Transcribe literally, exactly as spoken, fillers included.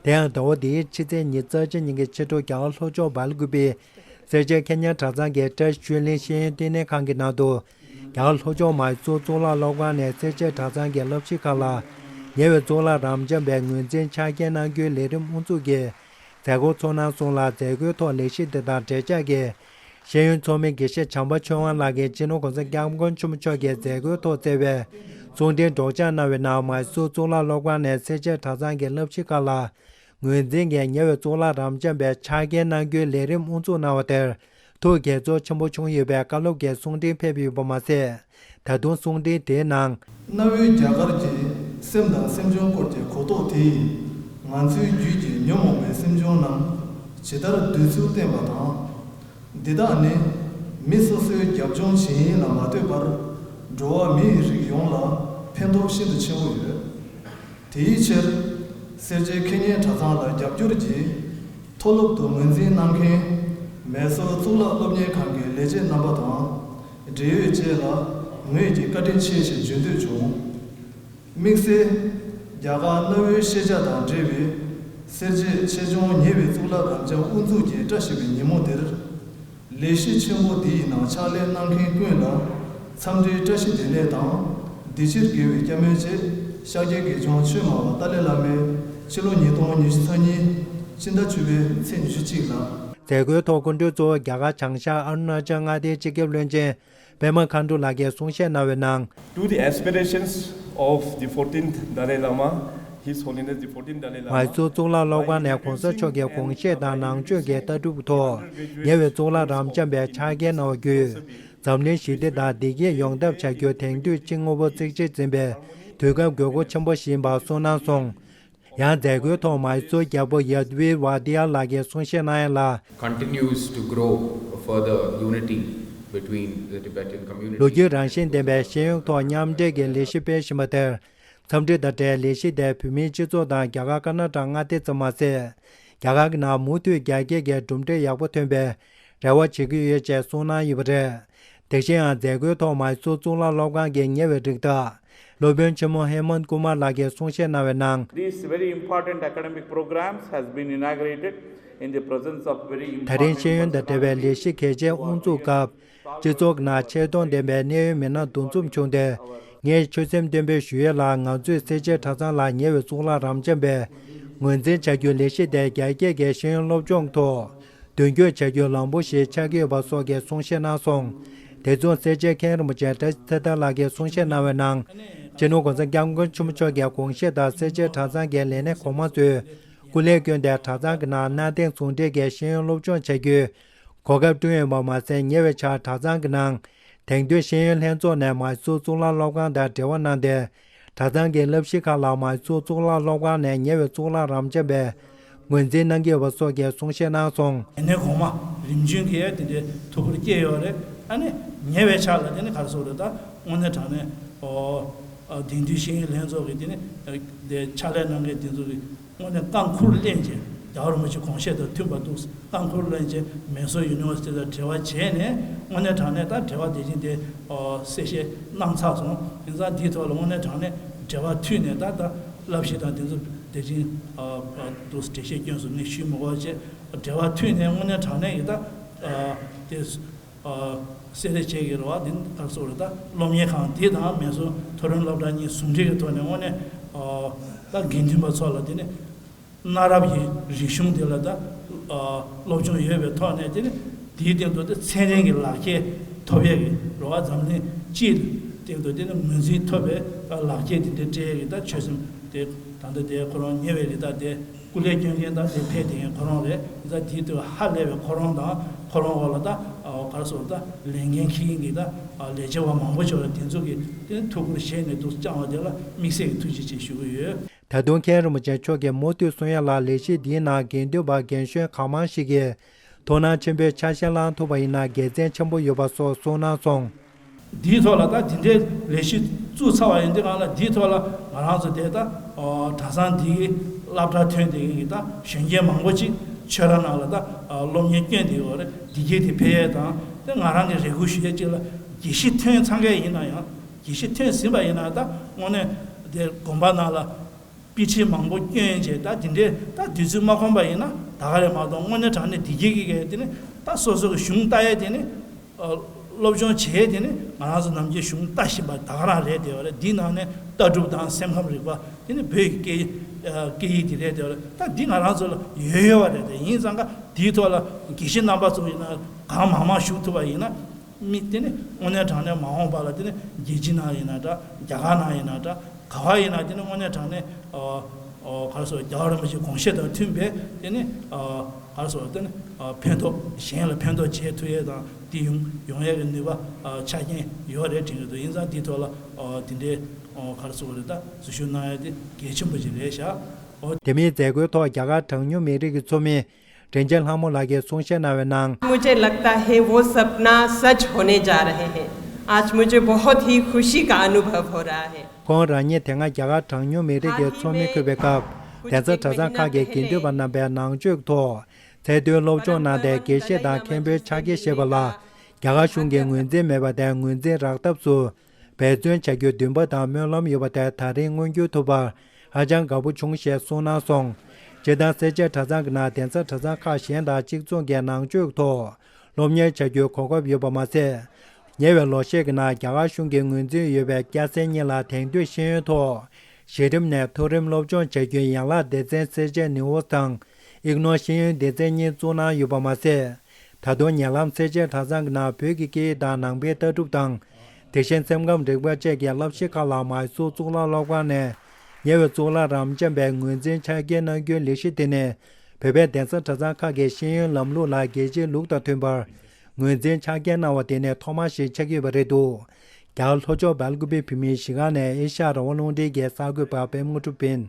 དེ་ཡང་ཟླ་བ་འདིའི་ཕྱི་ཚེས་ཉི་ཤུ་རྩ་གཅིག་ཉིན་གྱི་ཕྱི་དྲོ་རྒྱ་གར་ལྷོ་ཕྱོགས་སྦེལ་ཀུ་པེའི་སེར་བྱེས་ཁེ་ཉན་གྲྭ་ཚང་གི་བཀྲ་ཤིས་ཆོས་གླིང་ཤེས་ཡོན་བསྟི་གནས་ཁང་གི་ནང་དུ། རྒྱ་གར་ལྷོ་ཕྱོགས་མའི་སོར་གཙུག་ལག་སློབ་ཁང་ནས་སེར་བྱེས་གྲྭ་ཚང་གི་བསླབ་གཞི་ཁག་ལ། ཉེ་བའི་གཙུག་ལག་རབ་འབྱམས་པའི་ངོས་འཛིན་ཕྱག་འཁྱེར་གནང་རྒྱུའི་ལས་རིམ་དབུ་འཛུགས་ཀྱི་མཛད་སྒོ་ཚོགས་གནང་སོང་ལ། མཛད་སྒོའི་ཐོག་ལས་གཞི་འདི་དང་འབྲེལ་ཆགས་ཀྱི་ཤེས་ཡོན་ཚོགས་མི་དགེ་བཤེས་བྱམས་པ་ཆོས་དབང་ལགས་ཀྱིས་སྤྱི་ནོར་༸གོང་ས་༸སྐྱབས་མགོན་ཆེན་པོ་མཆོག་གིས་མཛད་སྒོའི་ཐོག་བསྩལ་བའི་གསུང་འཕྲིན་སྒྲོག་སྦྱང་གནང་བའི་ནང་། མའི་སོར་གཙུག་ལག་སློབ་ཁང་ནས་སེར་བྱེས་གྲྭ་ཚང་གི་བསླབ་གཞི་ཁག་ལ་ངོས་འཛིན་གྱིས་ཉེ་བའི་གཙུག་ལག་རབ་འབྱམས་པའི་ཕྱག་འཁྱེར་གནང་རྒྱུའི་ལས་རིམ་དབུ་འཛུགས་གནང་བ་དེར་ཐུགས་དགྱེས་ཚོར་ཆེན་པོ་བྱུང་ཡོད་པའི་བཀའ་སློབ་ཀྱི་གསུང་འཕྲིན་ཕེབས་ཡོད་པ་མ་ཟད། ད་དུང་གསུང་འཕྲིན་དེའི་ནང་། གནའ་བོའི་རྒྱ་གར་གྱི་སེམས་དང་སེམས་བྱུང་སྐོར་གྱི་གོ་རྟོགས་དེས། ང་ཚོའི་རྒྱུད་ཀྱི་ཉོན་མོངས་པའི་སེམས་བྱུང་རྣམས་ཇི་ལྟར་བསྡུ་ཚུལ་བསྟན་པ་དང་། འདི་དག་ནི་མི་སོ་སོའི་རྒྱབ་ལྗོངས་ཇི་ཡིན་ལ་མ་ལྟོས་པར། འགྲོ་བ་མིའི་རིགས་ཡོངས་ལ་ཕན་ཐོགས་ཤིན་ཏུ་ཆེན་པོ་ཡོད། དེའི་ཕྱིར། སེར་བྱེས་ཁེ་ཉན་གྲྭ་ཚང་ལ་རྒྱབ་སྐྱོར་གྱིས། མཐོ་སློབ་ཏུ་ངོས་འཛིན་གནང་མཁན། མའི་སོར་གཙུག་ལག་སློབ་གཉེར་ཁང་གི་ལས་བྱེད་རྣམ་པ་དང་། འབྲེལ་ཡོད་བཅས་ལ་ངོས་ཀྱིས་བཀའ་དྲིན་ཆེ་ཞེས་བརྗོད་འདོད་བྱུང་། དམིགས་བསལ། རྒྱ་གར་གནའ་བོའི་ཤེས་བྱ་དང་འབྲེལ་བའི། སེར་བྱེས་ཆེད་སྦྱོང་ཉེ་བའི་གཙུག་ལག་རབ་འབྱམས་དབུ་འཛུགས་ཀྱི་བཀྲ་ཤིས་པའི་ཉིན་མོ་འདིར། ལས་གཞི་ཆེན་པོ་འདིའི་ནང་ཕྱག་ལས་གནང་མཁན་ཀུན་ལ་འཚམས་འདྲིའི་བཀྲ་ཤིས་བདེ་ལེགས་དང་། འདི་ཕྱིར་དགེ་བའི་བསྐྱར་སྨོན་ཆེད། ཤཱཀྱའི་དགེ་སྦྱོང་ཆོས་སྨྲ་བ་ཏཱ་ལའི་བླ་མས་ཕྱི་ལོ་ཉིས་སྟོང་ཉི་ཤུ་རྩ་གཉིས། སྤྱི་ཟླ་བཅུ་པའི་ཚེས་ཉི་ཤུ་གཅིག་ལ། མཛད་སྒོའི་ཐོག་སྐུ་མགྲོན་གཙོ་བོ་རྒྱ་གར་བྱང་ཤར་ཨ་རུ་ན་ཅལ་མངའ་སྡེའི་སྤྱི་ཁྱབ་བློན་ཆེན་པད་མ་མཁའ་འགྲོ་ལགས་ཀྱིས་གསུང་བཤད་གནང་བའི་ནང་། To the aspirations of the fourteenth Dalai Lama, His Holiness the fourteenth Dalai Lama. མའི་སོར་གཙུག་ལག་སློབ་ཁང་ནས་༸གོང་ས་མཆོག་གི་དགོངས་བཞེད་དང་ནང་ཆོས་ཀྱི་ལྟ་གྲུབ་ཐོག་ཉེ་བའི་གཙུག་ལག་རབ་འབྱམས་པའི་ཕྱག་འཁྱེར་གནང་བ་བརྒྱུད། འཛམ་གླིང་ཞི་བདེ་དང་བདེ་སྐྱིད་ཡོང་ཐབས་བྱ་རྒྱུ་དེང་དུས་གཅིག་དངོས་པོ་གཙིགས་ཆེར་འཛིན་པའི་དུས་སྐབས་དགོས་མཁོ་ཆེན་པོ་ཞིག་ཡིན་པ་གསུངས་གནང་སོང་། ཡང་མཛད་སྒོའི་ཐོག་མའི་སོར་རྒྱལ་པོ་ཡཱ་དི་ཝི་ཝཱ་ཏི་ཡ་ལགས་ཀྱིས་གསུང་བཤད་གནང་ཡ་ལ། Continues to grow further unity between the Tibetan community. ལོ་རྒྱུས་རང་བཞིན་ལྡན་པའི་ཤེས་ཡོན་ཐོག་མཉམ་འབྲེལ་གྱི་ལས་གཞི་སྤེལ་བཞིན་པ་དེར། འཚམས་འདྲི་དང་འབྲེལ་ལས་གཞི་དེ་བོད་མིའི་སྤྱི་ཚོགས་དང་རྒྱ་གར་ཀར་ནཱ་ཊ་མངའ་སྡེ་ཙམ་མ་ཟད། རྒྱ་གར་གྱི་ནང་མུ་མཐུད་རྒྱ་སྐྱེད་ཀྱི་གྲུབ་འབྲས་ཡག་པོ་ཐོན་པའི་རེ་བ་བྱེད་ཀྱི་ཡོད་ཅེས་གསུངས་གནང་ཡོད་པ་རེད། དེ་བཞིན་ཡང་མཛད་སྒོའི་ཐོག་མའི་སོར་གཙུག་ལག་སློབ་ཁང་གི་ཉེ་བའི་རིགས་བདག་སློབ་དཔོན་ཆེན་མོ་ཧེ་མནྟ་ཀུ་མར་ལགས་ཀྱིས་གསུང་བཤད་གནང་བའི་ནང་། These very important academic programs has been inaugurated in the presence of very important ད་རིང་ཤེས་ཡོན་དང་འབྲེལ་བའི་ལས་གཞི་གལ་ཆེན་དབུ་འཛུགས་སྐབས། སྤྱི་ཚོགས་ནང་ཆེ་མཐོང་ལྡན་པའི་གནད་ཡོད་མི་སྣ་འདུ་འཛོམས་བྱུང་སྟེ། ངས་ཆོད་སེམས་བརྟན་པོས་ཞུ་ཡས་ལ། ང་ཚོས་སེར་བྱེས་གྲྭ་ཚང་ལ་ཉེ་བའི་གཙུག་ལག་རབ་འབྱམས་པའི་ངོས་འཛིན་བྱ་རྒྱུའི་ལས་གཞི་དེ་རྒྱ་སྐྱེད་ཀྱི་ཤེས་ཡོན་སློབ་སྦྱོང་ཐོག་མདུན་སྐྱོད་བྱ་རྒྱུའི་ལམ་བུ་ཞིག་ཆགས་ཀྱི་ཡོད་པ་སོགས་ཀྱི་གསུང་བཤད་གནང་སོང་། དེ་མཚུངས་སེར་བྱེས་མཁན་རིན་པོ་ཆེ་བཀྲ་ཤིས་ཚེ་ཐར་ལགས་ཀྱིས་གསུང་བཤད་གནང་བའི་ནང་། སྤྱི་ནོར་༸གོང་ས་༸སྐྱབས་མགོན་ཆེན་པོ་མཆོག་གི་དགོངས་བཞེད་དང་སེར་བྱེས་གྲྭ་ཚང་གི་ལས་སྣེ་གོང་མ་ཚོས་སྐུ་ལས་བསྐྱོན་ཏེ་གྲྭ་ཚང་གི་ནང་གནའ་དེང་ཟུང་འབྲེལ་གྱི་ཤེས་ཡོན་སློབ་སྦྱོང་བྱ་རྒྱུའི་གོ་སྐབས་བསྐྲུན་ཡོད་པ་མ་ཟད། ཉེ་བའི་ཆར་གྲྭ་ཚང་གི་ནང་དེང་དུས་ཤེས་ཡོན་ལྷན་ཚོགས་ནས་མའི་སོར་གཙུག་ལག་སློབ་ཁང་དང་འབྲེལ་བ་གནང་སྟེ། གྲྭ་ཚང་གི་བསླབ་གཞི་ཁག་ལ་མའི་སོར་གཙུག་ལག་སློབ་ཁང་ནས་ཉེ་བའི་གཙུག་ལག་རབ་འབྱམས་པའི་ངོས་འཛིན་གནང་གི་ཡོད་པ་སོགས་ཀྱི་གསུང་བཤད་གནང་སོང་། ལས་སྣེ་གོང་མ་རིམ་བྱོན་གྱིས་དེ་འདྲའི་ཐུགས་ཁུར་བསྐྱེད་ཡོད་རེད། ཨ་ནི་ཉེ་བའི་ཆར་ལ་དེ་ནི་ག་རེ་ཟེར་དགོས་རེད། ད་དངོས་གནས་དྲང་གནས་ཨོ་ཨ་དེང་དུས་ཤེས་ཡོན་ལྷན་ཚོགས་ཀྱི་དེ་ནི་དེ་ཕྱག་ལས་གནང་མཁན་དེ་ཚོ་གི་དངོས་གནས་རྐང་ཁུར་ལེན་བྱས། རྒྱལ་བ་རིན་པོ་ཆེ་དགོངས་བཞེད་དང་མཐུན་པ་འདུག། རྐང་ཁུར་ལེན་བྱས་མའི་སོར་ཡུ་ནི་ཝར་སི་ཊི་དང་འབྲེལ་བ་བྱས་ནས། དངོས་གནས་དྲང་གནས་ད་འབྲེལ་བ་དེ་བཞིན་དེ་ཨོ་གསལ་བཤད་གནང་ཚར་སོང་། ཡིན་ཙང་འདིའི་ཐོག་ལ་དངོས་གནས་དྲང་གནས་འབྲེལ་བ་མཐུད་ནས། ད་ད་བསླབ་གཞི་དང་དེ་ཚོ་དེ་བཞིན་ཨ་ཨ་འདུག་འགྲེལ་བཤད་སྐྱོན་སོང་ནས་ཞུས་མི་དགོས་བྱས། འབྲེལ་བ་མཐུད་ནས་དངོས་གནས་དྲང་གནས་ཡིན་ད་ཨ་དེ་ཨ་གསལ་རེ་བྱེད་ཀྱི་རེད་བ། དེ་ནི་ག་རེ་ཟེར་དགོས་རེད། ད་སློབ་གཉེར་ཁང་འདི་དང་མའི་སོར་མཐོ་རིམ་སློབ་གྲྭ་གཉིས་ཟུང་འབྲེལ་གྱི་ཐོག་ནས་དངོས་གནས་ཨ་ད་དགེ་འདུན་པ་ཚོ་ལ་དེ་ནི་གནའ་རབས་ཀྱི་རིག་གཞུང་དེ་ལ་ད་ཨ་སློབ་སྦྱོང་ཡོད་པའི་ཐོག་ནས། དེ་ནི་དེའི་སྟེང་དུ་དེ་ཚན་རིག་གི་ལག་ཁྱེར་ཐོབ་ཡས་ཀྱི་རེད་བ། འཛམ་གླིང་སྤྱིའི་སྟེང་དུ་དེ་ནི་ངོས་འཛིན་ཐོབ་པའི་ལག་ཁྱེར་དེ་འདྲ་སྤྲད་ཡས་ཀྱི་ད་ཆོད་སེམས་དེ། ད་ལྟ་དེ་ཁོ་རང་ཉེ་བའི་རིགས་ད་དེ་སྐུ་ལས་སྐྱོན་མཁན་ད་དེ་ཕེབས་བསྡད་མཁན་ཁོ་རང་རེད། ད་དེའི་སྟེང་ཧ་ལས་པའི་ཁོ་རང་དང་ཁོ་རང་འོག་ལ་ད་ག་རེ་ཟེར་དགོས་རེད། ད་ལས་འགན་འཁྱེར་མཁན་གྱི་ད་ལས་བྱེད་པ་མང་པོ་ཅིག་ཡོད་རེད། དེ་ཚོ་གིས་དེ་ཐུགས་ཁུར་བཞེས་ནས་འདུག་བསྐྱངས་པ་དེ་ལ་དམིགས་བསལ་གྱི་ཐུགས་རྗེ་ཆེ་ཞུ་གི་ཡོད། ད་དུང་མཁན་རིན་པོ་ཆེ་མཆོག་གིས་མུ་མཐུད་གསུང་ཡ་ལ། ལས་གཞི་འདིའི་ནང་དགེ་འདུན་པ་རྒན་གཞོན་གང་མང་ཞིག་གིས་ཐུགས་སྣང་ཆེན་པོས་ཆ་ཤས་བླང་ཐུབ་པ་ཡིན་ན་དགེ་མཚན་ཆེན་པོ་ཡོད་པ་སོགས་གསུངས་གནང་སོང་། འདིའི་ཐོག་ལ་ད་འདི་འདྲའི་ལས་གཞི་བཙུགས་ཚར་བ་ཡིན་དུས་སྒང་ལ། འདིའི་ཐོག་ལ་ང་རང་ཚོ་དེ་ད་གྲྭ་ཚང་འདིའི་སློབ་གྲྭ་ཐོན་བསྡད་མཁན་གྱི་ད་གཞོན་སྐྱེས་མང་པོ་ཅིག་ཆོས་ར་ནང་ལ་ད་སློབ་གཉེར་བསྐྱོན་བསྡད་ཡོད་རེད། བདེ་སྐྱིད་དེ་འཕེལ་ཡས་དང་། དེ་ང་རང་གི་རེ་སྐུལ་ཞུ་ཡས་གཅིག་ལ། དགེ་བཤེས་ཐོན་ཚར་མཁན་ཡིན་ན་ཡང་། དགེ་བཤེས་ཐོན་ཟིན་པ་ཡིན་ན་ད་དངོས་གནས་དེ་དགོན་པ་ནང་ལ་ དཔེ་ཁྲིད་མང་པོ་བསྐྱོན་བྱས། ད་དེ་འདྲའི་ད་དུས་ཚོད་མ་ཁོམ་པ་ཡིན་ན་ད་ག་རེ་མ་གཏོགས། དངོས་གནས་དྲང་གནས་བདེ་སྐྱིད་ཀྱི་གི་དེ་ནི་ད་སོ་སོ་གི་གཞུང་ལྟ་ཡས་དེ་ནི། ཨ། སློབ་སྦྱོང་བྱས་དེ་ནི་ང་རང་ཚོ་ནམ་རྒྱུན་གཞུང་ལྟ་བཞིན་པ་ད་ག་རང་རེད་བསྡད་པ་རེད། འདིའི་ནང་ནས་ལྟ་གྲུབ་དང་སེམས་ཁམས་རིག་པ་དེ་ནི་བོད་ཀྱི་སྐད་ཡིག་ཨ། སྐད་ཡིག་དེ་རེད་བསྡད་པ་རེད། ད་འདི་ང་རང་ཚོ་ལ་ཡོད་ཡོད་པ་རེད། དེ་ཡིན་ཙང་ཀ་དེའི་ཐོག་ལ་དགེ་བཤེས་རྣམ་པ་ཚོ་ཡིན་ན་གང་མང་མང་ཞུགས་ཐུབ་པ་ཡིན་ན། མི་དེ་ནི་དངོས་གནས་དྲང་གནས་མ་འོངས་པ་ལ་དེ་ནི་རྒྱལ་སྤྱི་ནང་ཡིན་ན་འདྲ། རྒྱ་གར་ནང་ཡིན་ན་འདྲ། ག་བ་ཡིན་ན་དེ་ནི་དངོས་གནས་དྲང་གནས་ཨ། ཨ། ག་རེ་ཟེར། རྒྱལ་བ་རིན་པོ་ཆེའི་དགོངས་བཞེད་དང་མཐུན་པའི་དེ་ནི་ཨ། ག་རེ་ཟེར། དེ་ནི་ཨ། ཕན་ཐོགས། གཞན་ལ་ཕན་ཐོགས་བྱེད་ཐུབ་ཡས་དང་དེ་ཡོང་ཡོང་ཡས་ཀྱི་ནུས་པ་ཨ། ཆ་རྐྱེན་ཡོད་རེད་དྲན་གྱི་འདུག་ཡིན་ཙང་དེའི་ཐོག་ལ་ཨ། དེ་འདྲའི་ཨ། ག་རེ་ཟེར་དགོས་རེད། ད་འཛུལ་ཞུགས་གནང་ཡས་དེ་གལ་ཆེན་པོ་ཞིག་རེད་ཤག་ཨོ། དེ་མིན་མཛད་སྒོའི་ཐོག་རྒྱ་གར་གྲངས་ཉུང་མི་རིགས་ཀྱི་ཚོགས་མི་དྲིན་ཅན་ལྷ་མོ་ལགས་ཀྱིས་གསུང་བཤད་གནང་བའི་ནང་། मुझे लगता है वो सपना सच होने जा रहे हैं। आज मुझे बहुत ही खुशी का अनुभव हो रहा है। ཁོང་རང་ཉིད་དེ་སྔ་རྒྱ་གར་གྲངས་ཉུང་མི་རིགས་ཀྱི་ཚོགས་མི་འཁོད་པའི་སྐབས། གདན་ས་གྲྭ་ཚང་ཁག་གི་དགེ་འདུན་པ་རྣམ་པའི་ནང་ཆོས་ཐོག་ཚད་མཐོའི་སློབ་སྦྱོང་གནང་སྟེ། དགེ་བཤེས་དང་མཁན་པོའི་ཕྱག་འཁྱེར་བཞེས་པ་ལ་རྒྱ་གར་གཞུང་གིས་ངོས་འཛིན་མེད་པ་དེ་ངོས་འཛིན་རག་ཐབས་སུ་འབད་བརྩོན་བྱ་རྒྱུའི་འདུན་པ་དང་སྨོན་ལམ་ཡོད་པ་དེ་ད་རིང་མངོན་འགྱུར་ཐུབ་པར་ཧ་ཅང་དགའ་པོ་བྱུང་ཞེས་གསུངས་གནང་སོང་། སྤྱིར་བཏང་སེར་བྱེས་གྲྭ་ཚང་གི་ནང་གདན་ས་གྲྭ་ཚང་ཁག་གཞན་དང་གཅིག་མཚུངས་ཀྱི་ནང་ཆོས་ཐོག་སློབ་གཉེར་བྱ་རྒྱུའི་གོ་སྐབས་ཡོད་པ་མ་ཟད། ཉེ་བའི་ལོ་ཤས་ཀྱི་ནང་རྒྱ་གར་གཞུང་གིས་ངོས་འཛིན་ཡོད་པའི་སྐྱ་སེར་གཉིས་ལ་དེང་དུས་ཤེས་ཡོན་ཐོག་གཞི་རིམ་ནས་མཐོ་རིམ་སློབ་སྦྱོང་བྱ་རྒྱུའི་ཡན་ལག་སྡེ་ཚན་སེར་བྱེས་ནིའུ་ཝོར་སི་དང་ཨིག་ནོར་ཤེས་ཡོན་སྡེ་ཚན་གཉིས་བཙུགས་གནང་ཡོད་པ་མ་ཟད། ད་དུང་ཉེ་ལམ་སེར་བྱེས་གྲྭ་ཚང་གི་ནང་བོད་ཀྱི་སྐད་ཡིག་དང་ནང་པའི་ལྟ་གྲུབ་དང་། དེ་བཞིན་སེམས་ཁམས་རིག་པ་བཅས་ཀྱི་བསླབ་གཞི་ཁག་ལ་མའི་སོར་གཙུག་ལག་སློབ་ཁང་ནས་ཉེ་བའི་གཙུག་ལག་རབ་འབྱམས་པའི་ངོས་འཛིན་ཕྱག་འཁྱེར་གནང་རྒྱུའི་ལས་གཞི་དེ་ནི། བོད་པའི་གདན་ས་གྲྭ་ཚང་ཁག་གི་ཤེས་ཡོན་ལམ་ལུགས་ལ་རྒྱལ་སྤྱིའི་ལུགས་དང་མཐུན་པར་ངོས་འཛིན་ཕྱག་འཁྱེར་གནང་བ་དེ་ནི་ཐོག་མ་ཞིག་ཆགས་ཀྱི་ཡོད་པ་རེད་འདུག་རྒྱ་གར་ལྷོ་ཕྱོགས་སྦེལ་ཀུ་པེ་བོད་མིའི་གཞིས་ཁང་ནས་ཨེ་ཤ་ཡ་རང་དབང་རླུང་འཕྲིན་གྱི་གསར་འགོད་པ་པད་མ་དངོས་གྲུབ་ཡིན།